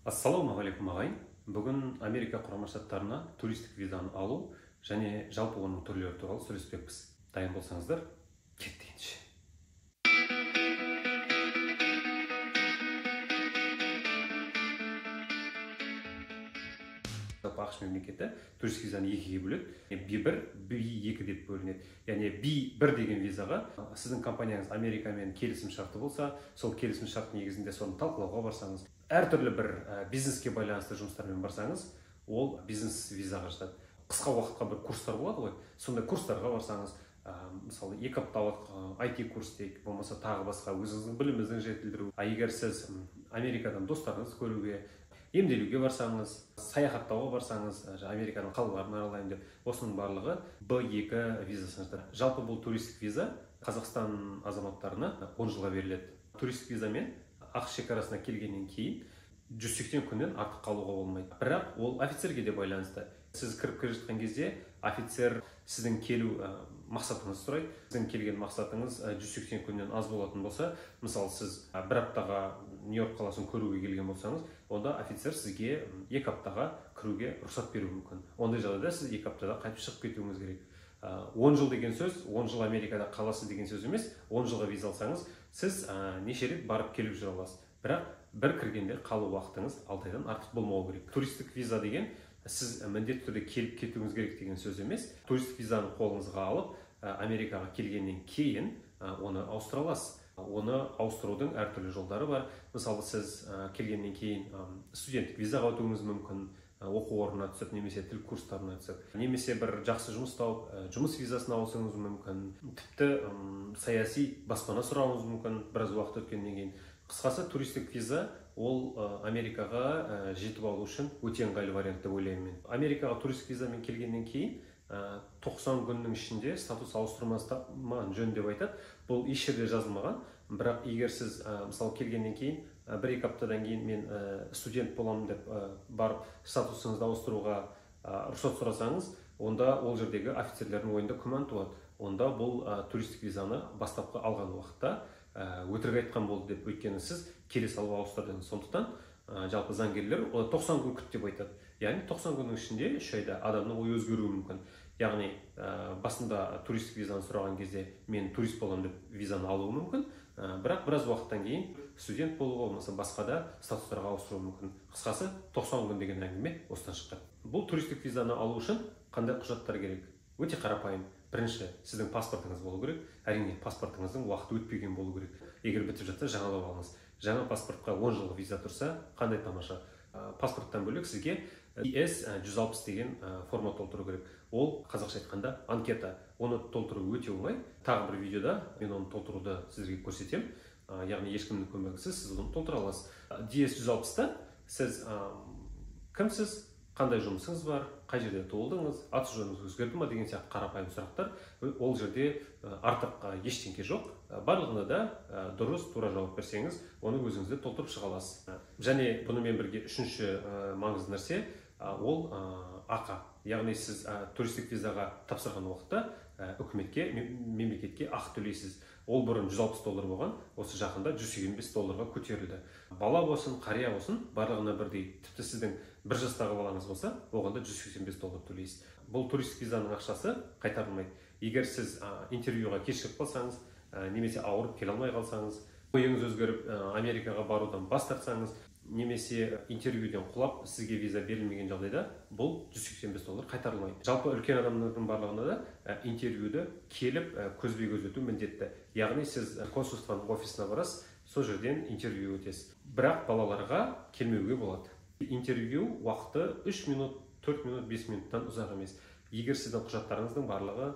Ассалаумағалейкум ағайын. Бүгін Америка Құрама Штаттарына туристік визаны алу және жалпы оның түрлері туралы сөйлеспекпіз. Дайын болсаңыздар, кеттік ендеше. Жалпы АҚШ мемлекеті туристік визаны екіге бөледі. B1, B2 деп бөлінеді. Яғни B1 деген визаға сіздің компанияңыз Америкамен келісім шарты болса, сол келісім шарт негізінде соны талқылауға барсаңыз, әртүрлі бір бизнеске байланысты жұмыстармен барсаңыз, ол бизнес визаға жатады. Қысқа уақытқа бір курстар болады ғой, сондай курстарға барсаңыз, мысалы 2 апталық IT курс дейік, болмаса тағы басқа өзіңіздің біліміңізді жетілдіру. А егер сіз Америкадан достарыңызды көруге, емделуге барсаңыз, саяхаттауға барсаңыз, Американың қалаларын аралаймын деп, осының барлығы B2 визасына жатады. Жалпы бұл туристік виза Қазақстан азаматтарына 10 жылға беріледі. Туристік визамен АҚШ шекарасына келгеннен кейін 180 күннен артық қалуға болмайды. Бірақ ол офицерге де байланысты. Сіз кіріп келе жатқан кезде офицер сіздің келу мақсатыңызды сұрайды. Сіздің келген мақсатыңыз 180 күннен аз болатын болса, мысалы сіз бір аптаға Нью-Йорк қаласын көруге келген болсаңыз, онда офицер сізге 2 аптаға кіруге рұқсат беруі мүмкін. Ондай жағдайда сіз 2 аптада қайтып шығып кетуіңіз керек. 10 жыл деген сөз, 10 жыл Америкада қаласыз деген сөз емес. 10 жылға виза алсаңыз, сіз неше рет барып келіп жүре аласыз. Бірақ бір кіргенде қалу уақытыңыз 6 айдан артық болмауы керек. Туристік виза деген сіз міндетті түрде келіп кетуіңіз керек деген сөз емес. Туристік визаны қолыңызға алып, Америкаға келгеннен кейін оны ауыстыра аласыз. Оны ауыстырудың әртүрлі жолдары бар. Мысалы, сіз келгеннен кейін студенттік визаға өтуіңіз мүмкін, оқу орнына түсіп, немесе тіл курстарына түсіп, немесе бір жақсы жұмыс тауып, жұмыс визасын алуыңыз мүмкін, тіпті саяси баспана сұрауыңыз мүмкін біраз уақыт өткеннен кейін. Қысқасы, туристік виза ол Америкаға жетіп алу үшін өте ыңғайлы вариант деп ойлаймын мен. Америкаға туристік визамен келгеннен кейін 90 күннің ішінде статус ауыстырмастан жөн деп айтады. Бұл еш жерде жазылмаған. Бірақ егер сіз мысалы келгеннен кейін 1-2 аптадан кейін мен студент боламын деп барып статусыңызды ауыстыруға рұқсат сұрасаңыз, онда ол жердегі офицерлердің ойында күмән туады. Онда бұл туристік визаны бастапқы алған уақытта өтірік айтқан болды деп, өйткені сіз келе салып ауыстырдыңыз. Сондықтан жалпы заңгерлер 90 күн күт деп айтады. Яғни 90 күннің ішінде 3 айда адамның ойы өзгеруі мүмкін. Яғни басында туристік визаны сұраған кезде мен турист боламын деп визаны алуы мүмкін, бірақ біраз уақыттан кейін студент болуға болмаса басқа да статустарға ауыстыруы мүмкін. Қысқасы, 90 күн деген әңгіме осыдан шыққан. Бұл туристік визаны алу үшін қандай құжаттар керек? Өте қарапайым. Бірінші, сіздің паспортыңыз болу керек. Әрине, паспортыңыздың уақыты өтпеген болу керек. Егер бітіп жатса, жаңалап алыңыз. Жаңа паспортқа 10 жылғы виза тұрса, қандай тамаша. Паспорттан бөлек сізге DS 160 деген форма толтыру керек. Ол қазақша айтқанда анкета. Оны толтыру өте оңай. Тағы бір видеода мен оны толтыруды сіздерге көрсетемін. Яғни ешкімнің көмегісіз сіз оны толтыра аласыз. DS 160-та сіз кімсіз, қандай жұмысыңыз бар, қай жерде туылдыңыз, аты жөніңіз өзгерді ма деген сияқты қарапайым сұрақтар. Ол жерде артық ештеңке жоқ. Барлығына да дұрыс, тура жауап берсеңіз, оны өзіңізде толтырып шыға аласыз. Және бұнымен бірге үшінші маңызды нәрсе, ол ақы. Яғни сіз туристік визаға тапсырған уақытта үкіметке, мемлекетке ақы төлейсіз. Ол бұрын 160 доллар болған, осы жақында 185 долларға көтерілді. Бала болсын, қария болсын, барлығына бірдей. Тіпті сіздің бір жастағы балаңыз болса, оған да 185 доллар төлейсіз. Бұл туристік визаның ақшасы қайтарылмайды. Егер сіз интервьюға кешігіп қалсаңыз, немесе ауырып келе алмай қалсаңыз, ойыңыз өзгеріп Америкаға барудан бас тартсаңыз, немесе интервьюден құлап сізге виза берілмеген жағдайда бұл 185 доллар қайтарылмайды. Жалпы үлкен адамдардың барлығына да интервьюді келіп көзбе-көз өту міндетті. Яғни сіз консульствоның офисына барасыз, сол жерден интервью өтесіз. Бірақ балаларға келмеуге болады. Интервью уақыты 3 минут, 4 минут, 5 минуттан ұзақ емес. Егер сіздің құжаттарыңыздың барлығы,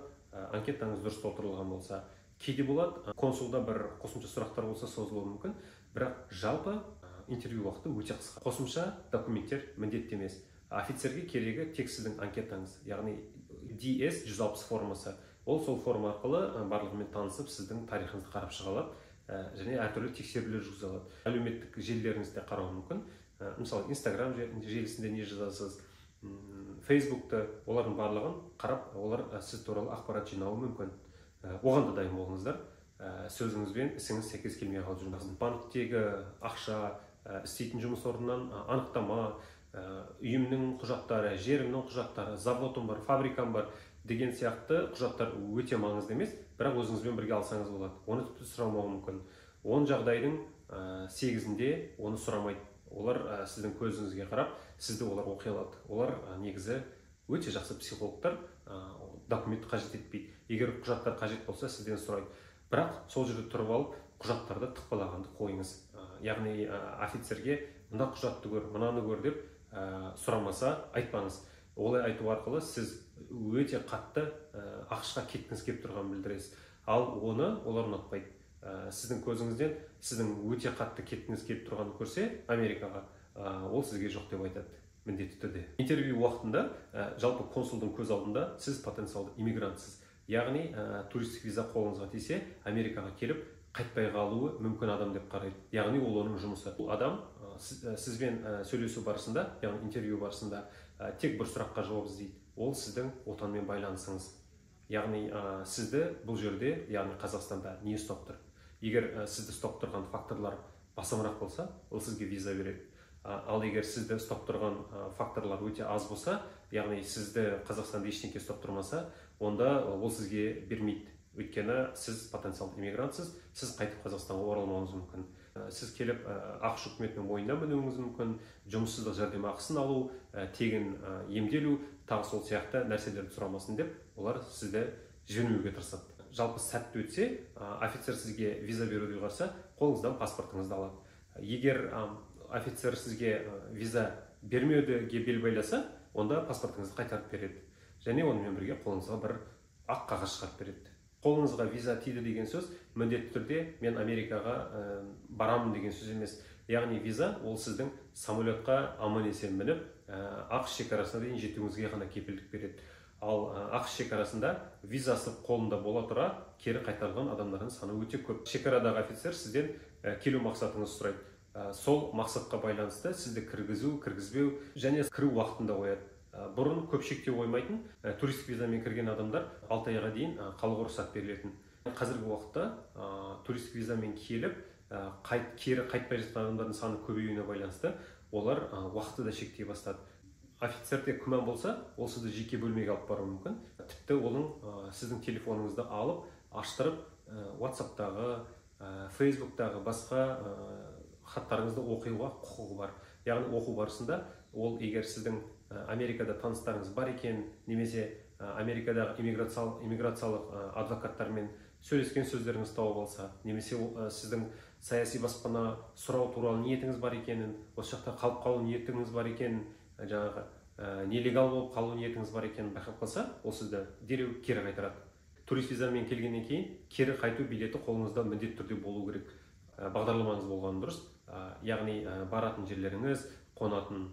анкетаңыз дұрыс толтырылған болса, кейде болады, консулда бір қосымша сұрақтар болса созылуы мүмкін, бірақ жалпы интервью уақыты өте қысқа. Қосымша документтер міндетті емес. Офицерге керегі тек сіздің анкетаңыз, яғни DS 160 формасы. Ол сол форма арқылы барлығымен танысып, сіздің тарихыңызды қарап шыға алады және әртүрлі тексерулер жүргізе алады. Әлеуметтік желілеріңізді қарауы мүмкін. Мысалы, Instagram желісінде не жазасыз, Facebook'ты, олардың барлығын қарап, олар сіз туралы ақпарат жинауы мүмкін. Оған да дайын болыңыздар. Сөзіңіз бен ісіңіз сәйкес келмей қалып жүрмесін. Банктегі ақша, істейтін жұмыс орнынан анықтама, үйімнің құжаттары, жерімнің құжаттары, заводым бар, фабрикам бар деген сияқты құжаттар өте маңызды емес, бірақ өзіңізбен бірге алсаңыз болады. Оны тіпті сұрамауы мүмкін. 10 жағдайдың 8-інде оны сұрамайды. Олар сіздің көзіңізге қарап, сізді олар оқи алады. Олар негізі өте жақсы психологтар, документ қажет етпейді. Егер құжаттар қажет болса, сізден сұрайды. Бірақ сол жерде тұрып алып, құжаттарды тықпалағанды қойыңыз. Яғни офицерге мына құжатты көр, мынаны көр деп сұрамаса айтпаңыз. Олай айту арқылы сіз өте қатты ақшаға кеткіңіз келіп тұрғанын білдіресіз. Ал оны олар ұнатпайды. Сіздің көзіңізден сіздің өте қатты кеткіңіз келіп тұрғанын көрсе Америкаға, ол сізге жоқ деп айтады міндетті түрде. Интервью уақытында жалпы консулдың көз алдында сіз потенциалды иммигрантсыз. Яғни туристік виза қолыңызға тисе, Америкаға келіп қайтпай қалуы мүмкін адам деп қарайды. Яғни ол оның жұмысы. Бұл адам сізбен сөйлесу барысында, яғни интервью барысында тек бір сұраққа жауап іздейді. Ол сіздің отанмен байланысыңыз. Яғни сізді бұл жерде, яғни Қазақстанда не ұстап тұр? Егер сізді ұстап тұрған факторлар басымырақ болса, ол сізге виза береді. Ал егер сізді ұстап тұрған факторлар өте аз болса, яғни сізді Қазақстанда ештеңе ұстап тұрмаса, онда ол сізге бермейді. Өйткені сіз потенциалды иммигрантсыз, сіз қайтып Қазақстанға оралмауыңыз мүмкін. Сіз келіп ақш үкіметінің мойнына мінуіңіз мүмкін, жұмыссыздық жәрдемақысын алу, тегін емделу, тағы сол сияқты нәрселерді сұрамасын деп олар сізді жібермеуге тырысады. Жалпы сәтті өтсе, офицер сізге виза беруді ұйғарса, қолыңыздан паспортыңызды алады. Егер офицер сізге виза бермеуге бел байласа, онда паспортыңызды қайтарып береді. Және онымен бірге қолыңызға бір ақ қағаз шығарып береді. Қолыңызға виза тиді деген сөз міндетті түрде мен Америкаға барамын деген сөз емес. Яғни виза ол сіздің самолетқа аман есен мініп, ақш шекарасына дейін жетуіңізге ғана кепілдік береді. Ал ақш шекарасында визасы қолында бола тұра кері қайтарылған адамдардың саны өте көп. Шекарадағы офицер сізден келу мақсатыңызды сұрайды. Сол мақсатқа байланысты сізді кіргізу, кіргізбеу және кіру уақытында қояды. Бұрын көп шектеу қоймайтын, туристік визамен кірген адамдар 6 айға дейін қалуға рұқсат берілетін. Қазіргі уақытта туристік визамен келіп, кері қайтпай жатқан адамдардың саны көбеюіне байланысты олар уақытты да шектей бастады. Офицерде күмән болса, ол сізді жеке бөлмеге алып баруы мүмкін. Тіпті оның сіздің телефоныңызды алып, аштырып, WhatsApp-тағы, Facebook-тағы басқа хаттарыңызды оқуға құқығы бар. Яғни оқу барысында ол егер сіздің Америкада таныстарыңыз бар екен, немесе Америкадағы иммиграциялық адвокаттармен сөйлескен сөздеріңіз тауып алса, немесе сіздің саяси баспана сұрау туралы ниетіңіз бар екенін, осы жақта қалып қалу ниетіңіз бар екенін, жаңағы нелегал болып қалу ниетіңіз бар екенін байқап қалса, ол сізді дереу кері қайтарады. Турист визамен келгеннен кейін кері қайту билеті қолыңызда міндетті түрде болу керек. Бағдарламаңыз болғаны дұрыс. Яғни баратын жерлеріңіз, қонатын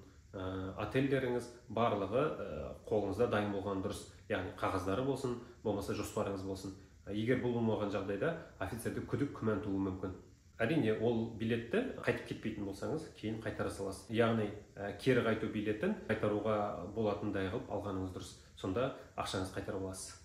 отельдеріңіз барлығы қолыңызда дайын болған дұрыс. Яғни қағаздары болсын, болмаса жоспарыңыз болсын. Егер бұл болмаған жағдайда офицерде күдік күмән тууы мүмкін. Әрине, ол билетті қайтып кетпейтін болсаңыз, кейін қайтара саласыз. Яғни кері қайту билетін қайтаруға болатындай қылып алғаныңыз дұрыс. Сонда ақшаңызды қайтарып аласыз.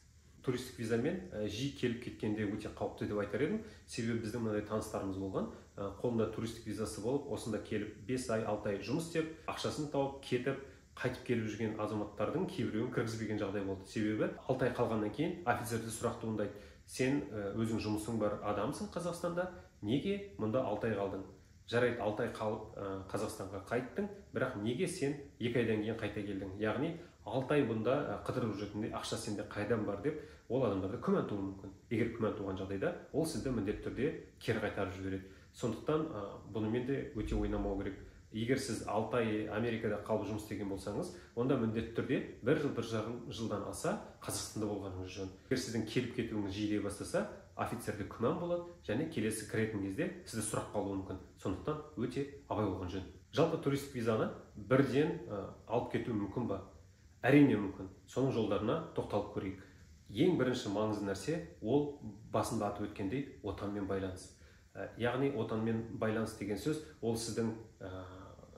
Туристік визамен жиі келіп кеткенде өте қауіпті деп айтар едім. Себебі біздің мынандай таныстарымыз болған. Қолында туристік визасы болып, осында келіп 5 ай, 6 ай жұмыс істеп, ақшасын тауып, кетіп, қайтып келіп жүрген азаматтардың кейбіреуін кіргізбеген жағдай болды. Себебі 6 ай қалғаннан кейін офицерде сұрақ туындайды. Сен өзің жұмысың бар адамсың Қазақстанда, неге мұнда 6 ай қалдың? Жарайды, 6 ай қалып Қазақстанға қайттың, бірақ неге сен 2 айдан кейін қайта келдің? Яғни 6 ай бұнда қыдырып жүретіндей ақша сенде қайдан бар деп ол адамдарда күмән тууы мүмкін. Егер күмән туған жағдайда ол сізді міндетті түрде кері қайтарып жібереді. Сондықтан бұнымен де өте ойнамау керек. Егер сіз 6 ай Америкада қалып жұмыс істеген болсаңыз, онда міндетті түрде 1 жыл, 1,5 жылдан аса Қазақстанда болғаныңыз жөн. Егер сіздің келіп кетуіңіз жиілей бастаса, офицерде күмән болады және келесі кіретін кезде сізді сұрақ қалуы мүмкін. Сондықтан өте абай болған жөн. Жалпы туристік визаны бірден алып кету мүмкін ба? Әрине мүмкін. Соның жолдарына тоқталып көрейік. Ең бірінші маңызды нәрсе ол басында атып өткендей отанмен байланыс. Яғни отанмен байланыс деген сөз ол сіздің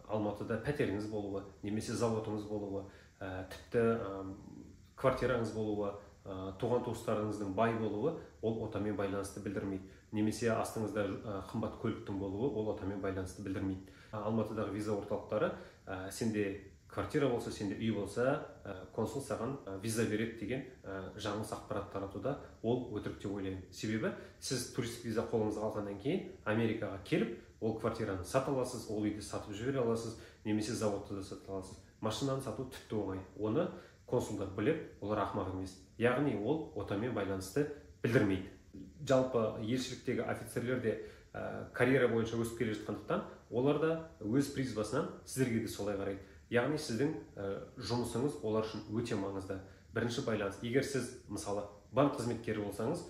Алматыда пәтеріңіз болуы, немесе заводыңыз болуы, тіпті квартираңыз болуы, туған туыстарыңыздың бай болуы ол отанмен байланысты білдірмейді. Немесе астыңызда қымбат көліктің болуы ол отанмен байланысты білдірмейді. Алматыдағы виза орталықтары сенде квартира болса, сенде үй болса, консул саған виза береді деген жаңылыс ақпарат таратуда. Ол өтірік деп ойлаймын. Себебі сіз туристік виза қолыңызға алғаннан кейін Америкаға келіп, ол квартираны сата аласыз, ол үйді сатып жібере аласыз, немесе заводты да сата аласыз. Машинаны сату тіпті оңай. Оны консулдар біліп, олар ақымақ емес. Яғни ол отамен байланысты білдірмейді. Жалпы елшіліктегі офицерлер де карьера бойынша өсіп келе жатқандықтан, олар да өз призмасынан сіздерге де солай қарайды. Яғни сіздің жұмысыңыз олар үшін өте маңызды. Бірінші байланыс. Егер сіз, мысалы, банк қызметкері болсаңыз,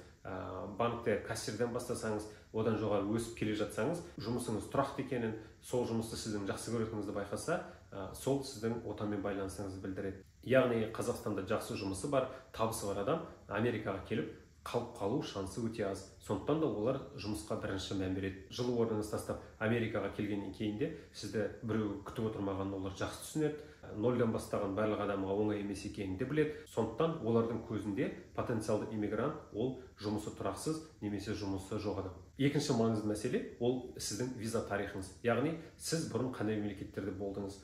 банкте кассирден бастасаңыз, одан жоғары өсіп келе жатсаңыз, жұмысыңыз тұрақты екенін, сол жұмысты сіздің жақсы көретініңізді байқаса, сол сіздің отанмен байланысыңызды білдіреді. Яғни Қазақстанда жақсы жұмысы бар, табысы бар адам Америкаға келіп қалып қалу шансы өте аз. Сондықтан да олар жұмысқа бірінші мән береді. Жылы орныңызды тастап Америкаға келгеннен кейін де сізді біреу күтіп отырмағанын олар жақсы түсінеді. Нольдан бастаған барлық адамға оңай емес екенін де біледі. Сондықтан олардың көзінде потенциалды иммигрант ол жұмысы тұрақсыз немесе жұмысы жоқ адам. Екінші маңызды мәселе ол сіздің виза тарихыңыз. Яғни сіз бұрын қандай мемлекеттерде болдыңыз?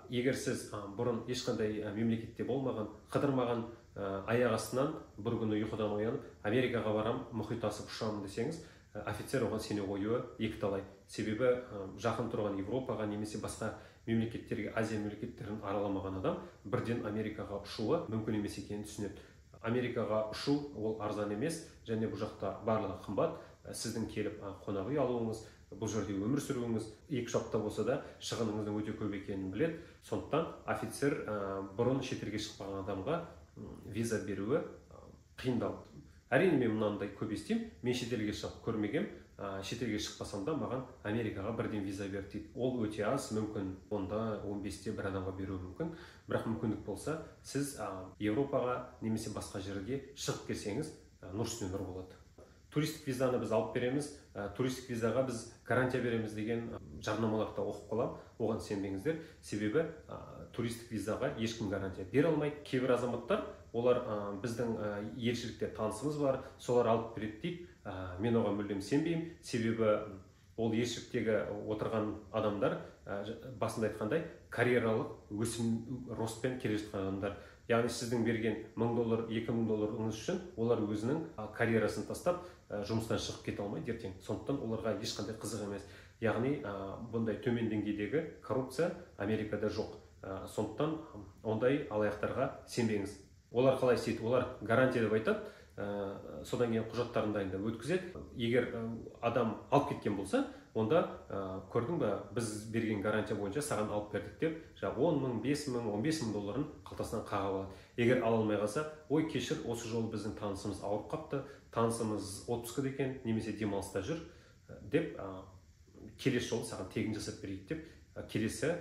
Егер сіз бұрын ешқандай мемлекетте болмаған, қыдырмаған, аяқ астынан бір күні ұйқыдан оянып Америкаға барам, мұхит асып ұшамын десеңіз, офицер оған сене қоюы екіталай. Себебі жақын тұрған Европаға немесе басқа мемлекеттерге, Азия мемлекеттерін араламаған адам бірден Америкаға ұшуы мүмкін емес екенін түсінеді. Америкаға ұшу ол арзан емес, және бұл жақта барлығы қымбат. Сіздің келіп қонақ үй алуыңыз, бұл жерде өмір сүруіңіз, екі апта болса да шығыныңыздың өте көп екенін біледі. Сондықтан офицер бұрын шетелге шықпаған адамға виза беруі қиындау. Әрине мен мынандай көп естимін, мен шетелге шығып көрмегем, шетелге шықпасам да маған Америкаға бірден виза берді дейді. Ол өте аз, мүмкін 10-да 15-те бір адамға беруі мүмкін. Бірақ мүмкіндік болса, сіз Европаға немесе басқа жерге шығып келсеңіз, нұр үстіне нұр болады. Туристік визаны біз алып береміз, туристік визаға біз гарантия береміз деген жарнамаларды оқып қаламын, оған сенбеңіздер. Себебі туристік визаға ешкім гарантия бере алмайды. Кейбір азаматтар, олар біздің елшілікте танысымыз бар, солар алып береді дейді. Мен оған мүлдем сенбеймін. Себебі ол елшіліктегі отырған адамдар, басында айтқандай, карьералық өсім ростпен келе жатқан адамдар. Яғни сіздің берген $1000, $2000 үшін олар өзінің карьерасын тастап, жұмыстан шығып кете алмайды ертең. Сондықтан оларға ешқандай қызық емес. Яғни бұндай төмен деңгейдегі коррупция Америкада жоқ. Сондықтан ондай алаяқтарға сенбеңіз. Олар қалай істейді? Олар гарантия деп айтады, содан кейін құжаттарын дайындап өткізеді. Егер адам алып кеткен болса, онда көрдің бе, біз берген гарантия бойынша саған алып бердік деп, жаңағы 10 мың, 5 мың, 15 мың долларын қалтасынан қағып алады. Егер ала алмай қалса, ой кешір, осы жолы біздің танысымыз ауырып қапты, танысымыз отпускада екен, немесе демалыста жүр деп, келесі жолы саған тегін жасап берейік деп, келесі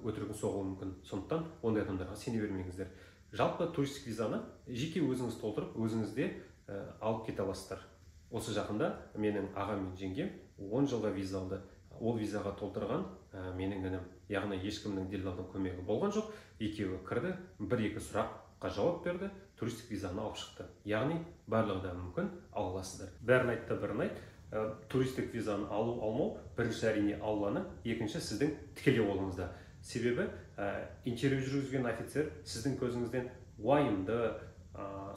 өтірігін соғуы мүмкін. Сондықтан ондай адамдарға сене бермеңіздер. Жалпы туристік визаны жеке өзіңіз толтырып, өзіңізде алып кете аласыздар. Осы жақында менің ағам мен жеңгем 10 жылға виза алды. Ол визаға толтырған менің інім. Яғни ешкімнің делдалдың көмегі болған жоқ. Екеуі кірді, бір-екі сұраққа жауап берді, туристік визаны алып шықты. Яғни барлығы да мүмкін, ала аласыздар. Бәрін айтты, бірін айт. Туристік визаны алу алмау бірінші әрине Алланың, екінші сіздің тікелей қолыңызда. Себебі интервью жүргізген офицер сіздің көзіңізден уайымды,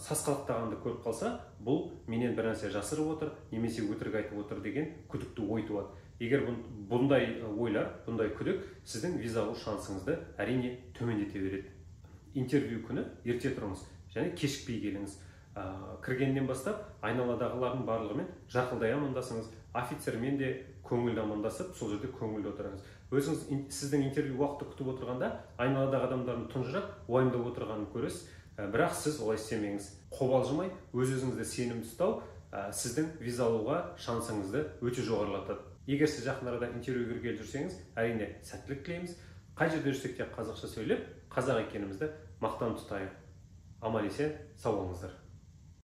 сасқалақтағанды көріп қалса, бұл менен бір нәрсе жасырып отыр, немесе өтірік айтып отыр деген күдікті ой туады. Егер бұндай ойлар, бұндай күдік сіздің виза алу шансыңызды әрине төмендете береді. Интервью күні ерте тұрыңыз және кешікпей келіңіз. Кіргеннен бастап айналадағылардың барлығымен жақылдай амандасыңыз, офицермен де көңілді амандасып, сол жерде көңілді отырыңыз. Өзіңіз сіздің интервью уақыты күтіп отырғанда айналадағы адамдардың тұнжырап, уайымдап отырғанын көресіз. Бірақ сіз олай істемеңіз. Қобалжымай, өз-өзіңізді сенімді ұстау сіздің виза алуға шансыңызды өте жоғарылатады. Егер сіз жақын арада интервьюге келіп жүрсеңіз, әрине сәттілік тілейміз. Қай жерде жүрсек те қазақша сөйлеп, қазақ екенімізді мақтан тұтайық. Аман есен, сау болыңыздар.